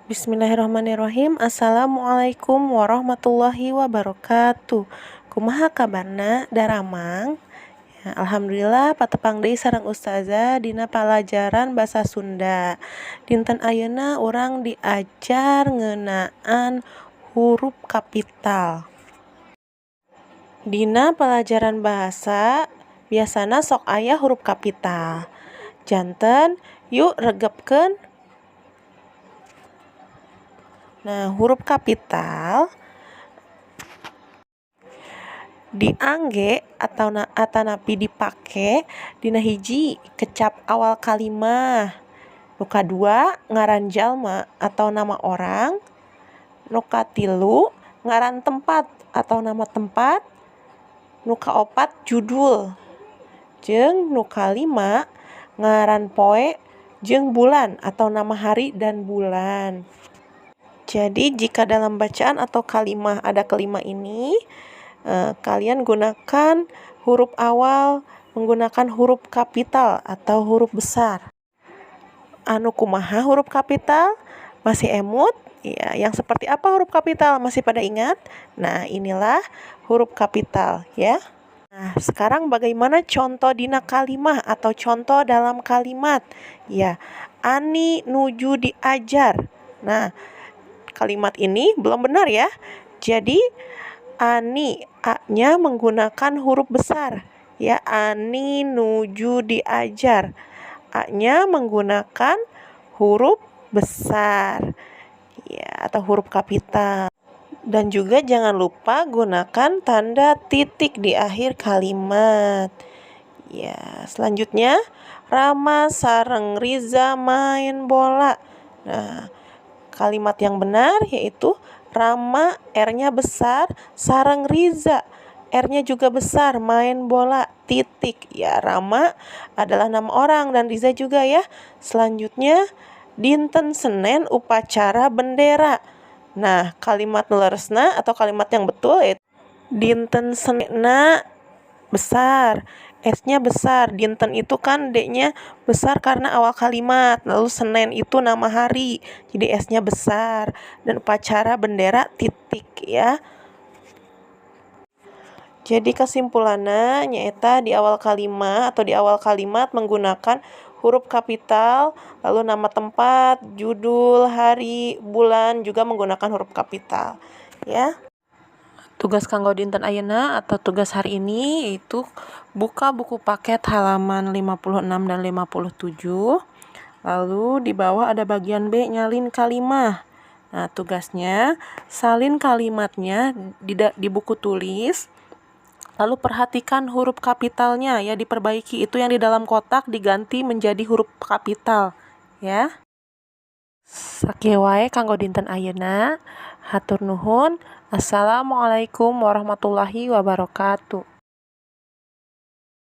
Bismillahirrahmanirrahim. Assalamualaikum warahmatullahi wabarakatuh. Kumaha kabarna, daramang? Ya, alhamdulillah, patepang deui sareng ustazah dina palajaran basa Sunda. Dinten ayeuna urang diajar ngeunaan huruf kapital. Dina palajaran bahasa biasana sok aya huruf kapital. Janten yuk regepkeun. Nah, huruf kapital diangge atau atanapi dipake dina hiji, kecap awal kalimah, nu kadua ngaran jalma atau nama orang, nu katilu ngaran tempat atau nama tempat, nu kaopat judul, jeung nu kalima ngaran poe jeung bulan atau nama hari dan bulan. Jadi jika dalam bacaan atau kalimah ada kelima ini, kalian gunakan huruf awal menggunakan huruf kapital atau huruf besar. Anu kumaha huruf kapital? Masih emut? Ya, yang seperti apa huruf kapital? Masih pada ingat? Nah, inilah huruf kapital ya. Nah, sekarang bagaimana contoh dina kalimah atau contoh dalam kalimat? Ya, Ani nuju diajar. Nah, kalimat ini belum benar ya. Jadi Ani, A-nya menggunakan huruf besar. Ya, Ani nuju diajar. A-nya menggunakan huruf besar. Ya, atau huruf kapital. Dan juga jangan lupa gunakan tanda titik di akhir kalimat. Ya, selanjutnya Rama sareng Riza main bola. Nah, kalimat yang benar yaitu Rama, R-nya besar, sareng Riza, R-nya juga besar, main bola, titik. Ya, Rama adalah nama orang dan Riza juga ya. Selanjutnya, dinten Senen upacara bendera. Nah, kalimat leresna atau kalimat yang betul yaitu dinten Senenna besar, S-nya besar. Dinten itu kan D-nya besar karena awal kalimat. Lalu Senin itu nama hari, jadi S-nya besar. Dan upacara bendera titik ya. Jadi kesimpulannya nyaeta di awal kalimat atau di awal kalimat menggunakan huruf kapital, lalu nama tempat, judul, hari, bulan juga menggunakan huruf kapital ya. Tugas kanggo dinten ayeuna atau tugas hari ini yaitu buka buku paket halaman 56 dan 57. Lalu di bawah ada bagian B, nyalin kalimah. Nah, tugasnya salin kalimatnya di buku tulis. Lalu perhatikan huruf kapitalnya ya, diperbaiki, itu yang di dalam kotak diganti menjadi huruf kapital ya. Sakieu wae kanggo dinten ayeuna. Hatur nuhun. Assalamualaikum warahmatullahi wabarakatuh.